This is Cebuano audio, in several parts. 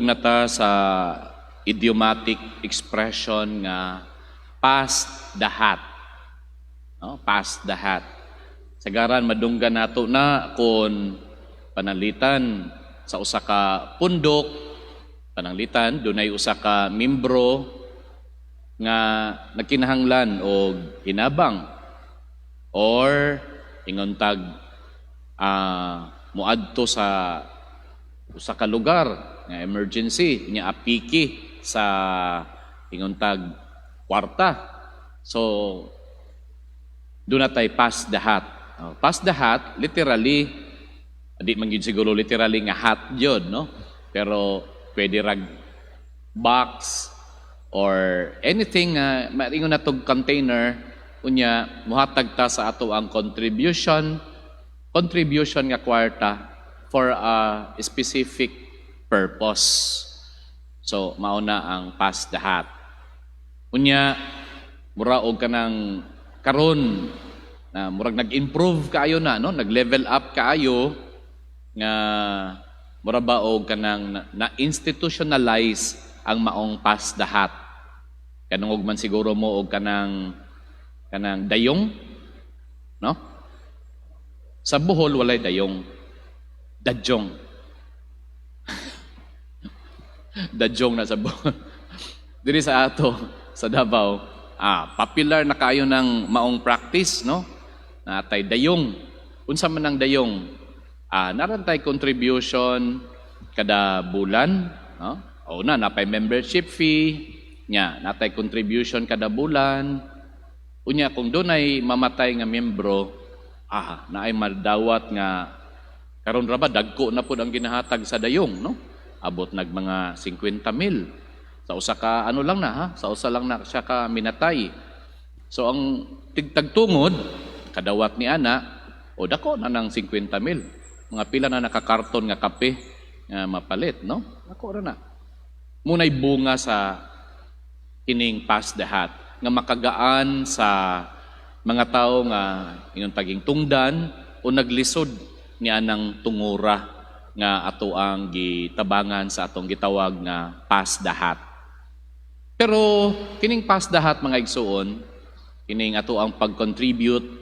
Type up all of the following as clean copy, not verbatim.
Na ta sa idiomatic expression nga "pass the hat." No? "Pass the hat." Sagaran madunggan nato na kung pananglitan sa usa ka pundok, pananglitan dunay usa ka membro nga nagkinahanglan og hinabang or ingon tag muadto sa usa ka lugar nga emergency nya apiki sa ingon tag kwarta. So duna tay "pass the hat." Oh, "pass the hat" literally, di man gyud siguro literally nga hat gyud, no, pero pwede rag box or anything nga maingon natog container, unya muhatag ta sa ato ang contribution nga kwarta for a specific purpose. So mao na ang "pass the hat." Unya mura og kanang karon na murag nag-improve kaayo na, no, nag-level up kaayo nga mura ba og kanang na institutionalize ang maong "pass the hat." Kanungog man siguro mo og kanang dayong, no? Sa Bohol walay dayong, dadyong. Dadyong na sa Bohol. Diri sa ato sa Davao, popular na kayo ng maong practice, no? Natay dayong. Unsa man ang dayong? Naa ran tay contribution kada bulan, no? O na napay membership fee, nya natay contribution kada bulan. Unya kung dunay mamatay nga membro, naay madawat nga karon ra ba dagko na pud ang ginahatag sa dayong, no? Abot nag mga 50 mil. Sa usa ka ano lang na ha, sa usa lang na siya ka minatay. So ang tigtagtungod kadawat ni ana o dako na ng 50 mil. Mga pila na nakakarton nga kape nga mapalit, no? Dako ra na. Muna'y bunga sa kining "pass the hat" nga makagaan sa mga tao nga ingon taging tungdan o naglisod ni anang tungura nga ato ang gitabangan sa atong gitawag nga "pass the hat." Pero kining "pass the hat", mga igsuon, kining ato ang pag-contribute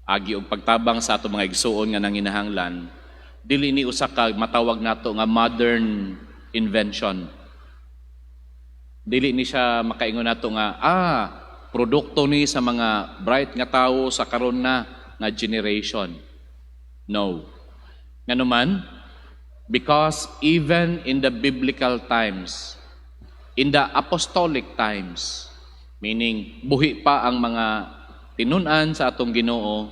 agi og pagtabang sa ato mga igsuon nga nanginahanglan, dili ni usa ka matawag nato nga modern invention. Dili ni siya makaingon nato nga produkto ni sa mga bright nga tawo sa karon na nga generation. No. Nganuman, because even in the biblical times, in the apostolic times, meaning buhi pa ang mga tinun-an sa atong Ginoo,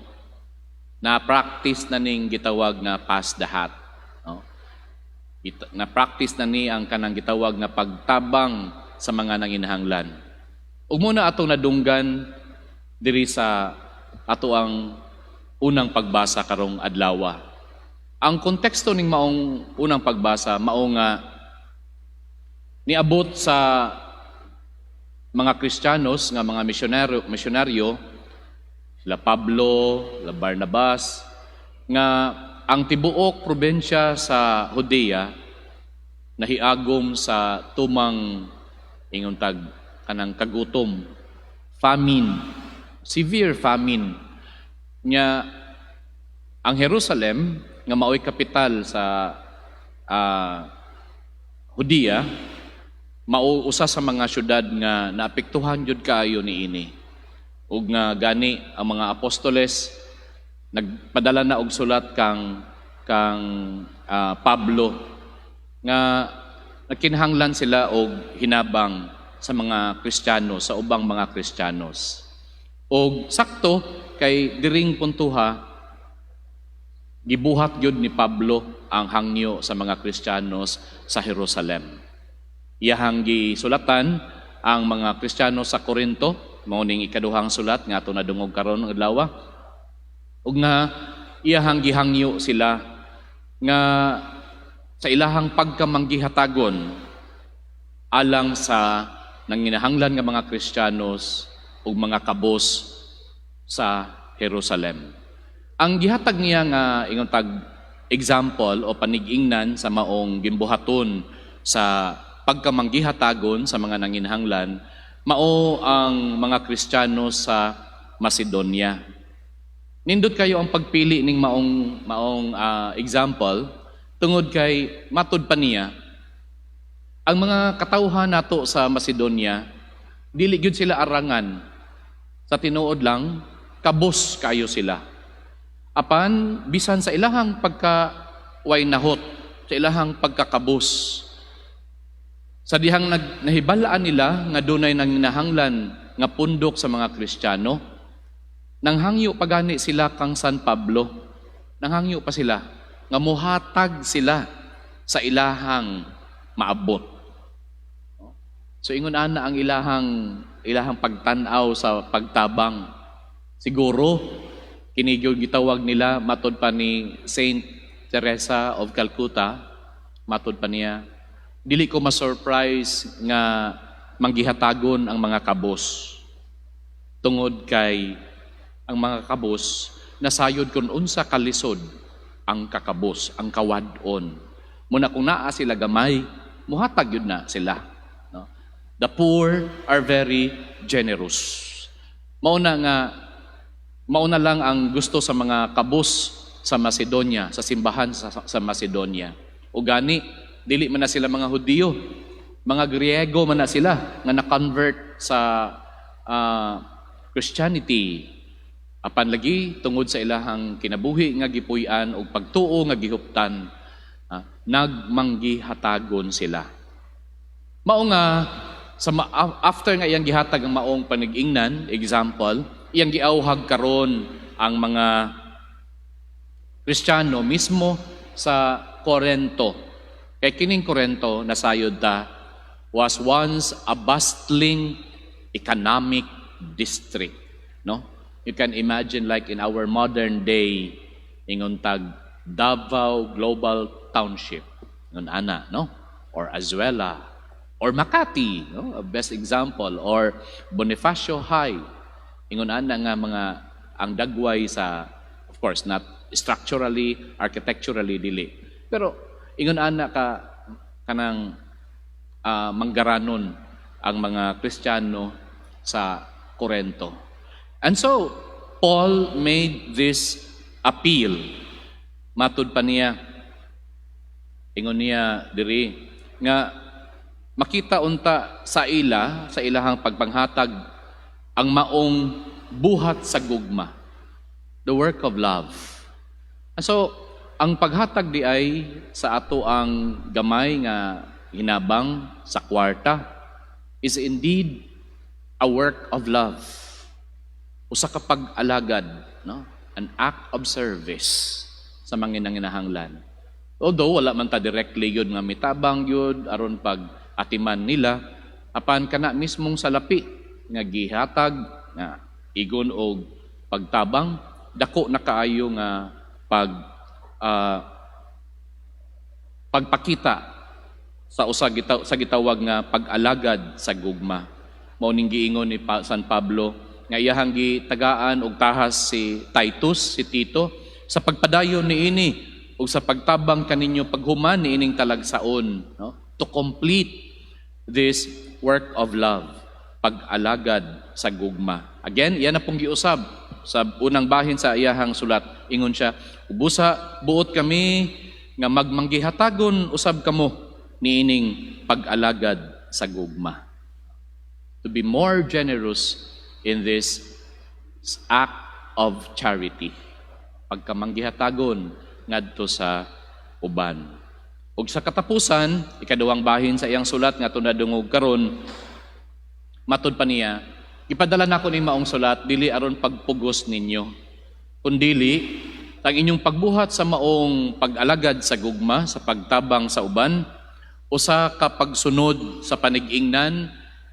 na practice na ning gitawag nga "pass the hat." No? Na practice na ni ang kanang gitawag nga pagtabang sa mga nanginahanglan. Ug muna atong nadunggan diri sa ato ang unang pagbasa karong adlaw. Ang konteksto ning maong unang pagbasa mao nga niabot sa mga Kristiyanos nga mga misyonaryo sila Pablo, sila Barnabas, nga ang tibuok probensya sa Judea nahiagom sa tumang ingon tag kanang kagutom, famine, severe famine. Nya ang Jerusalem nga maoy kapital sa Judea mao usa sa mga syudad nga naapektuhan jud kaayo niini. Ug nga gani ang mga apostoles nagpadala na og sulat kang Pablo nga nagkinahanglan sila og hinabang sa mga Kristiyano, sa ubang mga Kristiyanos. Og sakto kay diring puntuha gibuhat gyud ni Pablo ang hangyo sa mga Kristiyanos sa Jerusalem. Iyahang gisulatan ang mga Kristiyano sa Korinto, mao ning ikaduhang sulat nga ato nadungog karon ng adlaw. Ug nga iyahang gihangyo sila nga sa ilahang pagkamanggihatagon alang sa nanginahanglan nga mga Kristiyanos ug mga kabos sa Jerusalem. Ang gihatag niya nga ingon tag example o panigingnan sa maong gimbuhaton sa pagkamanggihatagon sa mga nanginahanglan mao ang mga Kristiyano sa Macedonia. Nindot kayo ang pagpili ning maong example tungod kay matud pa niya, ang mga katawhan nato sa Macedonia, dili gyud sila arangan. Sa tinuod lang, kabos kayo sila. Apan bisan sa ilahang pagka way nahot, sa ilahang pagkakabos, sa dihang nahibalaan nila nga dunay nanginahanglan nga pundok sa mga Kristiyano, nanghangyo pa gani sila kang San Pablo. Nanghangyo pa sila nga muhatag sila sa ilahang maabot. So ingon ana ang ilahang pagtan-aw sa pagtabang. Siguro kini gyud gitawag nila, matod pa ni Saint Teresa of Calcutta, matod pa niya, "Dili ko ma-surprise nga manggihatagon ang mga kabos tungod kay ang mga kabos nasayod kung unsa kalisod ang kakabos, ang kawad-on. Muna kung naa sila gamay, muhatag yun na sila." No? The poor are very generous. Mauna lang ang gusto sa mga kabos sa Macedonia, sa simbahan sa Macedonia. O gani, dili man na sila mga Hudiyo, mga Griego man na sila nga na-convert sa Christianity. Apan lagi tungod sa ilahang kinabuhi nga gipuy-an og pagtuo nga gihuptan, nagmanggihatagon sila. Mao nga after nga iyang gihatag ang maong panig-ingnan, example, iyang giawhag karon ang mga Kristiyano mismo sa Korento. Kay kining Korento, nasayod ta, was once a bustling economic district, no? You can imagine like in our modern day, ingon tag Davao Global Township, ingon ana, no? Or Azuela, or Makati, no? A best example, or Bonifacio High. Ingon ana nga mga ang dagway sa, of course not structurally, architecturally, dili. Pero ingon ana ka kanang manggaranon ang mga Kristiyano sa Korento. And so, Paul made this appeal. Matud pa niya, ingon niya diri, nga makita unta sa ila, sa ilahang pagpanghatag, ang maong buhat sa gugma, the work of love. And so, ang paghatag di ay sa ato ang gamay nga hinabang sa kwarta is indeed a work of love. Usa ka pag-alagad, no? An act of service sa mga nanginahanglan. Although wala man ta directly yun nga mitabang yun aron pag atiman nila, apan kana mismong salapi nga gihatag nga igon og pagtabang, dako na kaayo nga pagpakita sa usa sa gitawag nga pag-alagad sa gugma. Mao ning giingon ni San Pablo nga iyahang gitagaan og tahas si Titus, si Tito, sa pagpadayon niini ug sa pagtabang kaninyo paghuman niining talagsaon, no? To complete this work of love, pag-alagad sa gugma. Again, iyan na pong giusab sa unang bahin sa iyahang sulat. Ingon siya, "Ubusa buot kami nga magmanggihatagon usab kamo niining pag-alagad sa gugma." To be more generous in this act of charity. Pagkamanggihatagon ngadto sa uban. Ug sa katapusan, ikaduhang bahin sa iyang sulat nga ato nadungog karon, matud pa niya, "Ipadala nako ning maong sulat dili aron pagpugos ninyo, kundili ang inyong pagbuhat sa maong pag-alagad sa gugma, sa pagtabang sa uban, usa ka pagsunod sa panig-ingnan,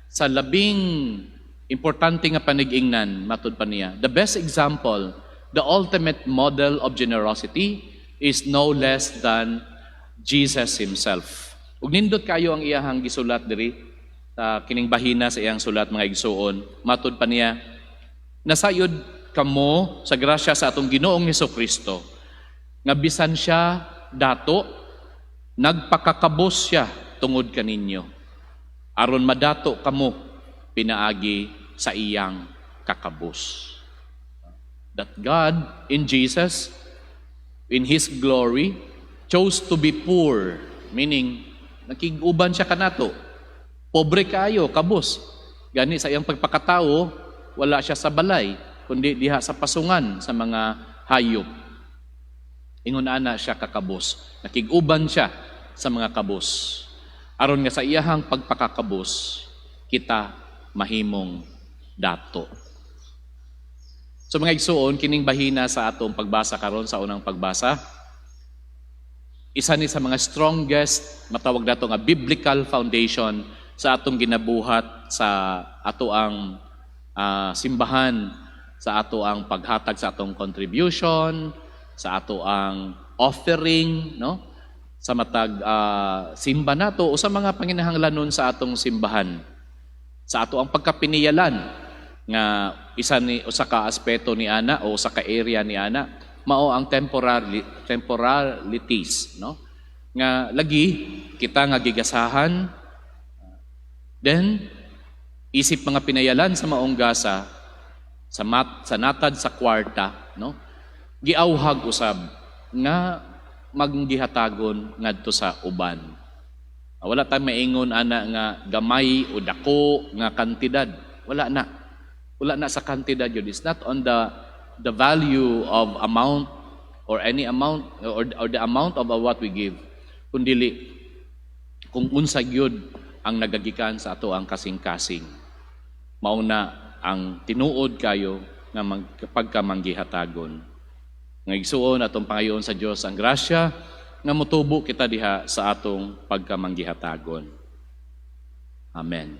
sa labing importante nga panig-ingnan." Matud pa niya, "The best example, the ultimate model of generosity is no less than Jesus himself." Ug nindot kayo ang iyahang gisulat diri sa kining bahina sa iyang sulat, mga igsuon. Matud pa niya, "Nasayod kamo sa grasya sa atong Ginoong Hesus Kristo nga bisan siya dato, nagpakakabos siya." tungod kaninyo, aron madato kamo pinaagi sa iyang kakabos. That God in Jesus, in His glory, chose to be poor, meaning nakig-uban siya kanato. Pobre kaayo, kabos. Gani sa iyang pagpakatao, wala siya sa balay, kundi diha sa pasungan sa mga hayop. Ingon ana siya kakabos. Nakig-uban siya sa mga kabos. Aron nga sa iyahang pagpakakabos, kita mahimong dato. So, mga igsuon, kining bahina sa atong pagbasa karon, sa unang pagbasa, isa ni sa mga strongest, matawag nato nga biblical foundation sa atong ginabuhat sa ato ang simbahan, sa ato ang paghatag sa atong contribution, sa ato ang offering, no? Sa matag simba nato o sa mga panginahanglanon sa atong simbahan. Sa ato ang pagkapiniyalan nga isa ni usa ka aspeto ni ana o usa ka area ni ana mao ang temporalities, no, nga lagi kita nga gigasahan. Then isip mga pinayalan sa maong gasa sa mat, sa natad sa kwarta, no, giawhag usab nga manggihatagon ngadto sa uban. Wala tay maingon ana nga gamay o dako nga kantidad. Wala na sa kantidad yun. It's not on the value of amount or any amount or the amount of what we give, kundili kung unsa gyud ang nagagikan sa ato ang kasing-kasing. Mao na ang tinuod kayo nga pagkamanggihatagon. Nga igsuon, atong pangayoon sa Dios ang grasya nga motubo kita diha sa atong pagkamanggihatagon. Amen.